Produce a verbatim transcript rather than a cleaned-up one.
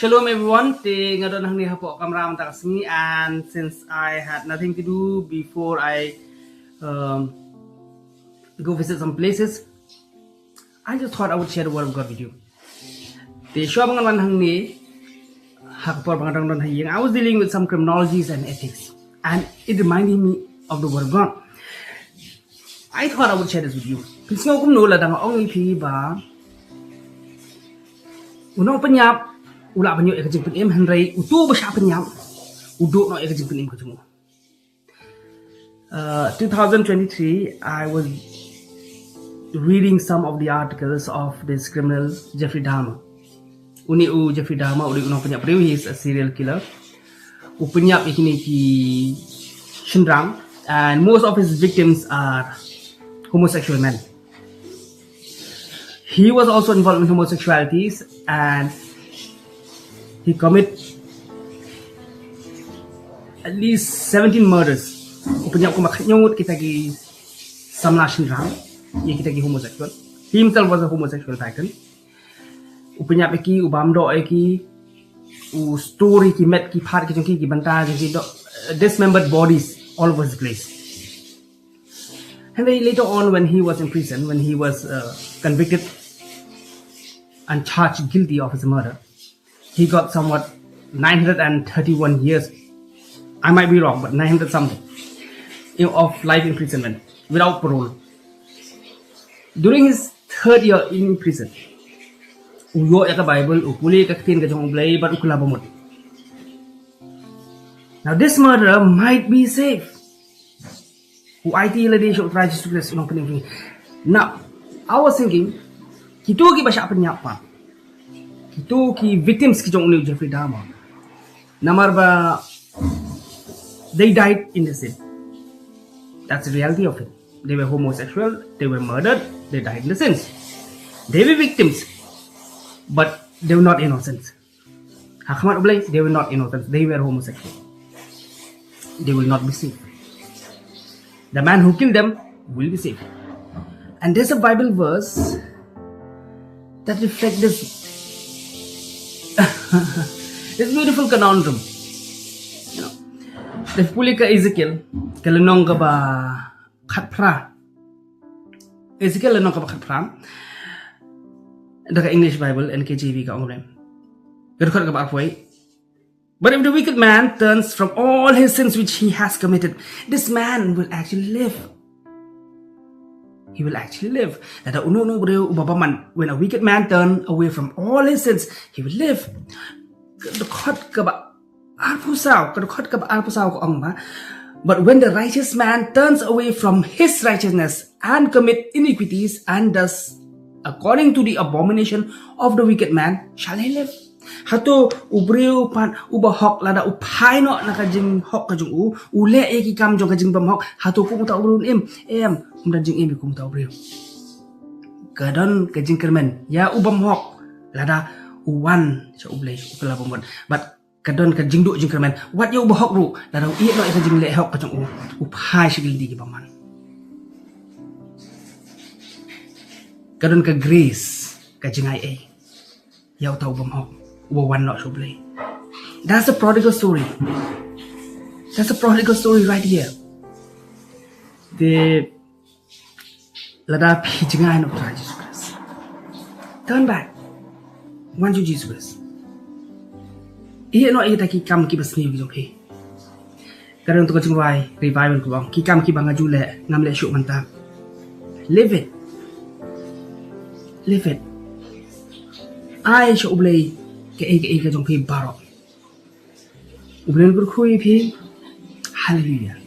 Shalom everyone, te nga don hangne hapoh kamra mynta ka sngi, and since I had nothing to do before I um, go visit some places, I just thought I would share the word of God with you. Te shuwa ba ngan wan hangne, ha ka por ba nga dang don ha ïing, I was dealing with some criminologies and ethics, and it reminded me of the word of God. I thought I would share this with you. Phi sngew kumno lada nga ong ïa phi ba u nongpynïap u lah ban ïoh ïa ka jingpynim, hynrei uto uba shah pynïap u duh noh ïa ka jingpynim ka jong u. Uh, two thousand twenty-three, I was reading some of the articles of this criminal Jeffrey Dahmer. Une u Jeffrey Dahmer u dei u nongpynïap briew, he is a serial killer. U pynïap ïa kine ki shynrang, and most of his victims are homosexual men. He was also involved in homosexualities, and he commit at least seventeen murders. U pynïap kumba khatngut kita ki samla shynrang, ïa kita ki homosexual. He himself was a homosexual back then. U pynïap ïa ki, u bam doh ïa ki, u store ïa ki met ki phad ki jong ki, ki bynta jong ki, doh, uh, dismembered bodies all over the place. And then later on, when he was in prison, when he was uh, convicted and charged guilty of his murder, he got somewhat nine hundred and thirty-one years. I might be wrong, but nine hundred something, you know, of life imprisonment without parole. During his third year in prison, u ïoh ïa ka Bible, u pule ka ktien ka jong U Blei, bad u kylla bamut. Now this murderer might be saved. U aiti lade sha U Trai Jisu Khrist, u nongpynim jong ngi. Now, I was thinking, kito kiba shah pynïap pat, kito ki victims ki jong une u Jeffrey Dahmer, namar ba they died in the sin. That's the reality of it. They were homosexual, they were murdered, they died in the sins. They were victims, but they were not innocent. Ha khmat U Blei, they were not innocent. They were homosexual. They will not be saved. The man who killed them will be saved. And there's a Bible verse that reflect this, this beautiful conundrum. You know, te pule ka Ezekiel, ka lynnong kaba khatphra. Ezekiel lynnong kaba khatphra. Da ka English Bible, N K J V ka ong kumne. Ka dkhot kaba arphew wei. But if the wicked man turns from all his sins which he has committed, this man will actually live. He will actually live. Lada uno uno u briew uba bymman, when a wicked man turn away from all his sins, he will live. Ka dkhot kaba arphew saw, ka dkhot kaba arphew saw ka ong ba, but when the righteous man turns away from his righteousness and commit iniquities and does according to the abomination of the wicked man, shall he live? Hato u briew pat uba hok, lada u phai noh na ka jinghok ka jong u, u leh ïa ki kam jong ka jingbymhok, hato kum uta u briew un im? Em, ym don jingim ïa kum uta u briew. Ka don ka jingkyrmen ïa u bymhok lada u wan sha U Blei, u kylla bamut. Bad ka don ka jingduh jingkyrmen wat ïa u bahok ruh, lada u ïeh noh ïa ka jingleh hok ka jong u, u phai sha ki lynti ki bymman. Ka don ka grace, ka jingai ei ïa uta u bymhok uba wan noh sha U Blei. That's the prodigal story. That's the prodigal story right here. Te lada phi jngai na U Trai Jisu Khrist, turn back. Wan sha U Jisu Khrist. Ïeh noh ïa kita ki kam kiba sniew ki jong phi. Ka don tu ka jingrwai revival ka ong, ki kam kiba nga ju leh, ngam leh shuh mynta. Live it. Live it. Ai sha U Blei kaei kaei ka jong phi baroh. U Blei un kyrkhu ïa phi. Hallelujah.